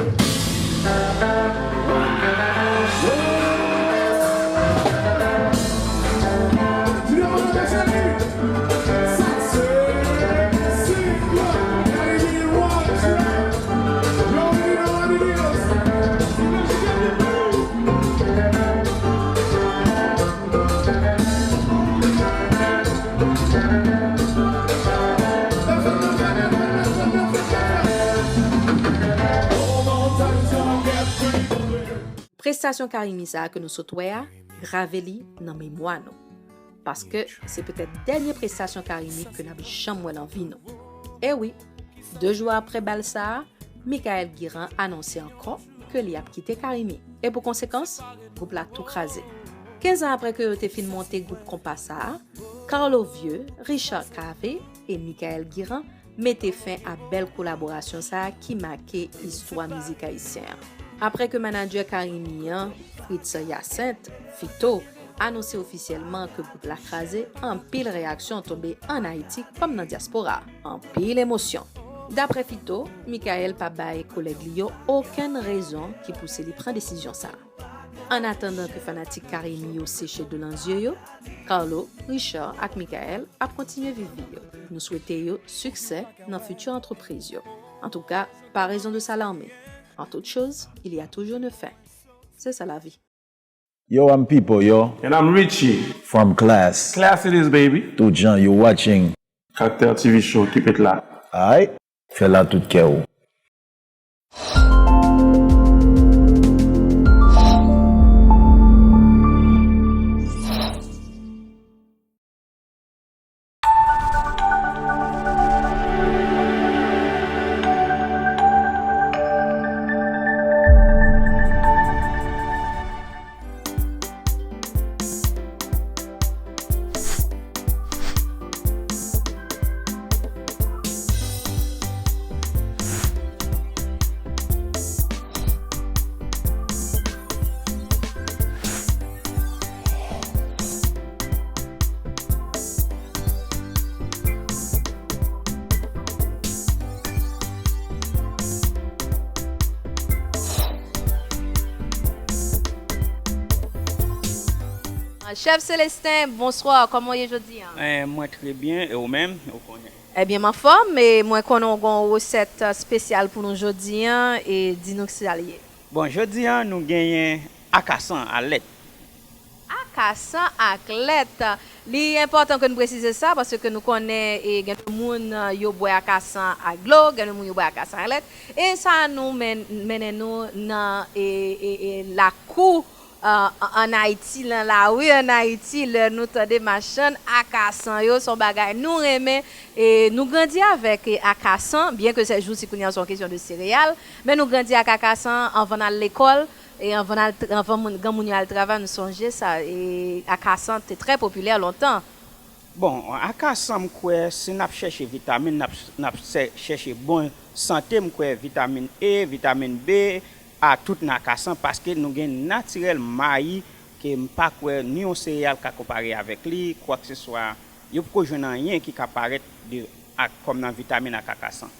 Prestasyon Carimi sa a ke nou sot wè a, grave li nan memwa nou. Paske se petèt dènye prestasyon Carimi ke n ap janm wè nan vi nou. E wi, de jou apre bal sa a, Michael Guirand anonse ankò ke li ap kite Carimi. E pou konsekans, gwoup la tou kraze. Kenz an apre ke yo te fin monte gwoup konpa sa a, Carlo Vieux, Richard Cavé e Michael Guirand mete fen a bèl kolaborasyon sa a ki make istwa mizik ayisyen an. Apre ke manadjè Carimi an, Fritz Hyacinthe, Fito, anonse ofisyèlman ke gwoup la kraze, anpil reyaksyon tonbe ann Ayiti kòm nan dyaspora. Anpil emosyon. Daprè Fito, Michael pa bay kolèg li yo okenn rezon ki pouse li pran desizyon sa a. Annatandan ke fanatik Carimi yo seche dlo nan zye yo, Carlo, Richard ak Michael ap kontinye viv vi yo. Nou swete yo siksè nan fiti antrepriz yo. Antouka, pa rezon de s'alarmer. En toute chose, il y a toujours une fin. C'est ça la vie. Yo, I'm Pipo, yo. And I'm Richie. From Class. Class it is, baby. Tout jan, you watching. Cocktail T V Show, keep it locked. Aight? Fè l a tout kè w. Chèf Celestin, bonswa, kòman w ye jodi a? Eh, mwen trè byen, e ou menm? Ou konnen. Ebyen, m anfòm, e mwen konnen w gen yon resèt espesyal pou nou jodi a, e di nou kisa l ye. Bon, jodi a, nou genyen akasan a lèt. Akasan ak lèt. Li enpòtan ke nou presize sa, paske nou konnen e, gen de moun e, yo bwè akasan ak dlo, gen de moun yo bwè akasan ak lèt. E sa nou men, mennen nou nan e, e, e, lakou e, an Ayiti, nan lari an Ayiti, lè nou tande machann akasan yo, se yon bagay nou renmen. E nou grandi avèk e, akasan, byen ke se jousi kounye a se yon kesyon de sereyal, men nou grandi ak akasan anvan n al lekòl. E anvan, anvan moun, granmoun yo al travay, nou sonje sa, e akasan te trè popilè lontan. Bon, akasan, m kwè, si n ap chèche vitamin, n ap, n ap chèche bon sante, m kwè vitamin E, vitamin B, a tout nan akasan, paske nou gen natirèl mayi, ke m pa kwè ni yon sereyal ka konpare avèk li, kwakseswa, yo poko jwenn anyen ki ka parèt de, ak, kòm nan vitamin ak akasan.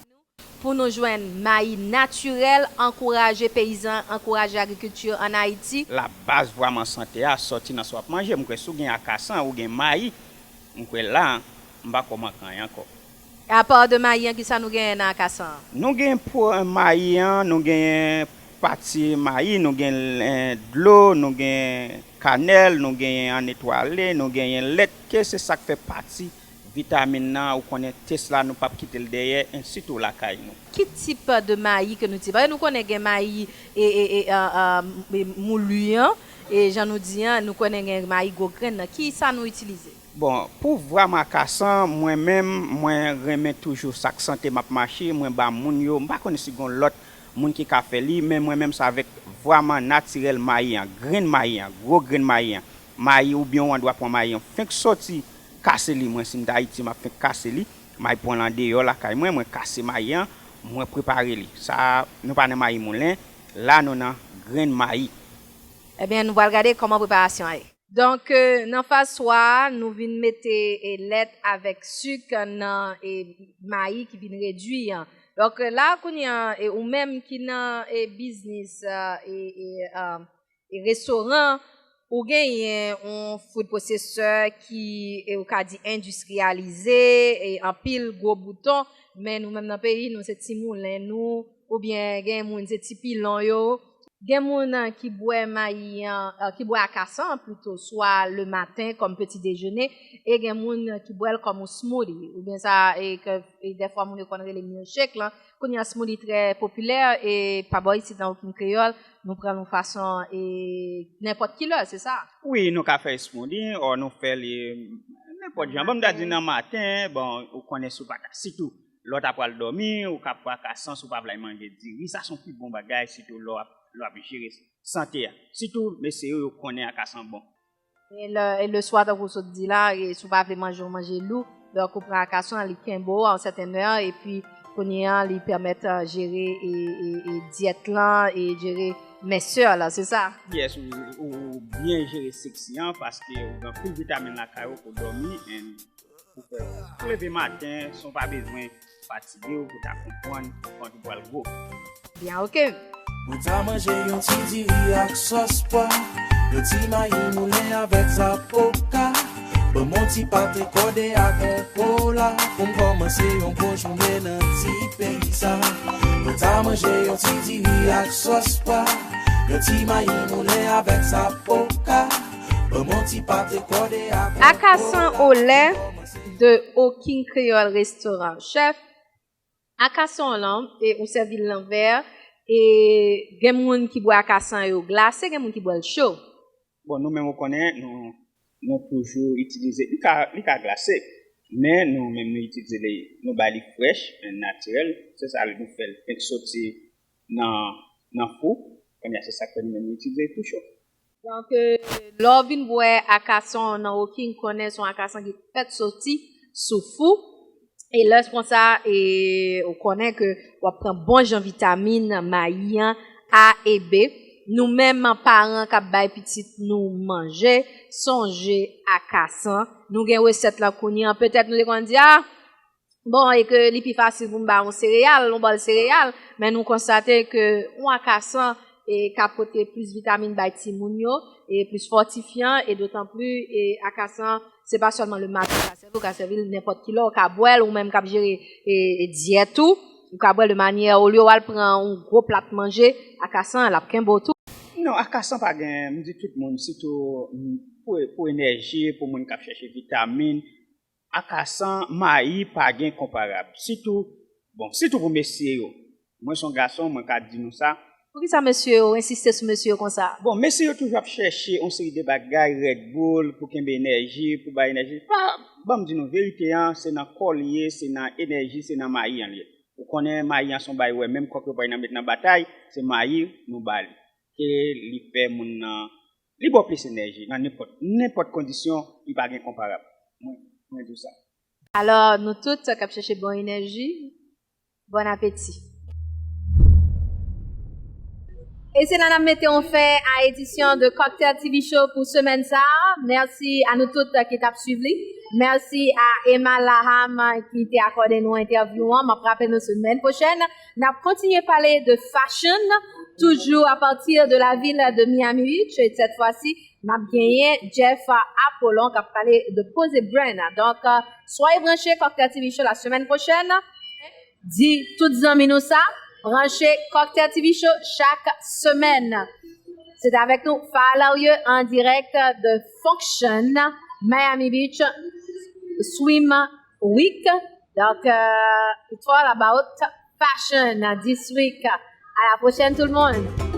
Pou nou jwenn mayi natirèl, ankouraje peyizan, ankouraje agrikilti an Ayiti. Labaz vrèman sante a sòti nan sa w ap manje. M kwè si w gen akasan, ou gen mayi, m kwè la, m pa kwè w manke anyen ankò. Apa de mayi an, kisa nou genyen nan akasan an? Nou gen po mayi an, nou gen pati mayi, nou gen dlo, nou gen kanèl, nou genyen an etwale, nou genyen lèt, ke se sa k fè pati vitamin nan, ou konnen tès la nou p ap kite l dèyè, sitou lakay nou. Ki tip de mayi ke nou itilize? Paske nou konnen gen mayi e, e, e, e, e, mouli an, e jan nou di an, nou konnen gen mayi gwo grenn nan. Ki sa nou itilize? Bon, pou vwa makasan, mwen menm, mwen renmen toujou sa k sante m ap mache, mwen ba moun yo, m pa konnen si gon lòt moun ki ka fè li, men mwen menm se avèk vwa man natirèl mayi an, grenn mayi an, gwo grenn mayi an. Mayi oubyen w andwa pran mayi an fenk soti kase li, mwen si m t Ayiti m ap fenk kase li, m al pran l andeyò lakay mwen, mwen kase mayi an, mwen prepare li. Sa a, nou pa nan mayi moulen, la nou nan grenn mayi. Ebyen, nou pral gade kòman preparasyon an ye. Donk, euh, nan faz twa a, nou vin mete e, lèt avèk sik nan e, mayi ki vin redwi an. Donk, la kounye a, e, ou menm ki nan e, biznis e, e, e, e, restoran, ou genyen yon food processor ki, e, ou ka di endistriyalize, e, anpil gwo bouton, men nou menm nan peyi, nou se ti moulen nou, oubyen gen moun se ti pilon yo. Gen moun ki bwè mayi an, ki bwè akasan an plito, swa le maten kòm peti dejene, e gen moun ki bwè l kòm yon smoothie, oubyen sa, e ke e dèfwa moun yo konn rele milkshake lan. Kounye a smoothie trè popilè, e pa bò isit nan Wokin Kreyòl, nou pran l yon fason e nenpòt ki lè, se sa? Wi, nou ka fè smoothie, ò nou fè li nenpòt jan. Bon, m ta di nan maten, bon, ou konnen si w pa ta, sitou lè w ta pral dòmi, ou ka pran akasan, si w pa vle manje diri, sa se yon pi bon bagay, sitou lè w ap, lè w ap jere sante a. Sitou mesye yo, yo konnen akasan bon. E le, e le swa, tankou w sot di la, e si w pa vle manje yon manje lou, donk ou pran akasan, li kenbe w a yon sèten lè, epi kounye a, li pèmèt jere e, e, e dyèt lan, e jere mensè lan, se sa? Yes, ou, ou, ou byen jere seksi an, paske ou gen anpil vitamin lakay ou pou dòmi, and Pou leve maten san w pa bezwen fatige w pou ta konprann kòman w pral gwo. Byen, oke. Mwen ta manje yon ti diri ak sòs pwa, yon ti mayi moulen avèk zapoka. Ban m yon ti pate kòde ak yon kola, pou m kòmanse yon bon jounen nan ti peyi sa. Mwen ta manje yon ti diri ak sòs pwa, yon ti mayi moulen avèk zapoka. Ban m yon ti pate kòde ak yon Akasan Olè de Oking Kreyòl Restoran. Chèf, akasan w lan, e, ou sèvi l nan vè, e gen moun ki bwè akasan yo glase, gen moun ki bwè l cho. Bon, nou menm ou konnen, nou, nou toujou itilize, li ka, li ka glase, men nou menm nou itilize li, nou bay li frèch, natirèl, se sa nou fè l fenk soti nan, nan fou, kounye a se sa k fè nou menm nou itilize li tou cho. Donk, euh, lè w vin bwè akasan w nan Oking, konnen se yon akasan ki fèt soti sou fou. E lè konsa, e, ou konnen ke w ap pran bon jan vitamin mayi an, A e B. Nou menm, paran k ap bay pitit nou manje, sonje akasan. Nou gen resèt la kounye a. Petèt nou te konn di, a, bon, e ke li pi fasil pou m ba yon sereyal, yon bòl sereyal, men nou konstate ke yon akasan e ka pote plis vitamin bay timoun yo, e plis fòtifyan, e dotan pli, e akasan, se pa sèlman le maten ou ka sèvi l, ou ka sèvi l nenpòt ki lè, ou ka bwè l, ou menm k ap jere e, e dyèt ou, ou ka bwè l de manyè, olye w al pran yon gwo plat manje, akasan, l ap kenbe w tou. Non, akasan pa gen, m di tout moun, sitou mm, pou, pou enèji, pou moun k ap chèche vitamin, akasan, mayi pa gen konparab. Sitou, bon, sitou pou mesye yo. Mwen se yon gason, mwen ka di nou sa. Poukisa mesye yo ensiste sou mesye yo konsa? Bon, mesye yo toujou ap chèche yon seri de bagay, Red Bull, pou kenbe enèji, pou bay enèji. Pa, ban m di nou verite an, se nan kò l ye, se nan enèji, se nan mayi an l ye. Ou konnen mayi an se yon bagay, wè, menm kòk yo pran nan met nan batay, se mayi nou ba li. Ke li fè moun nan, li ba w plis enèji nan nenpòt, nenpòt kondisyon, li pa gen konparab. Mwen, mwen di w sa. Alò, nou tout k ap chèche bon enèji, bon apeti. E se la n ap mete yon fen a edisyon de Cocktail T V Show pou semèn sa a. Mèsi a nou tout ki t ap swiv li. Mèsi a Emma Laham ki te akòde nou entèvyou an. M ap raple nou semèn pwochèn, n ap kontinye pale de fashion, toujours à partir de la ville de Miami Beach. Et cette fois-ci, n ap genyen Jeff Apollon k ap pale de Poze Brand. Donk, euh, soyez branchés, Cocktail T V Show la semaine prochaine. Di tout zanmi nou sa, branche Cocktail T V Show chak semèn. Se t avèk nou, Falarie, an dirèk de Function, Miami Beach, Swim Week. Donk, euh, it's all about fashion this week. À la prochaine, tout le monde!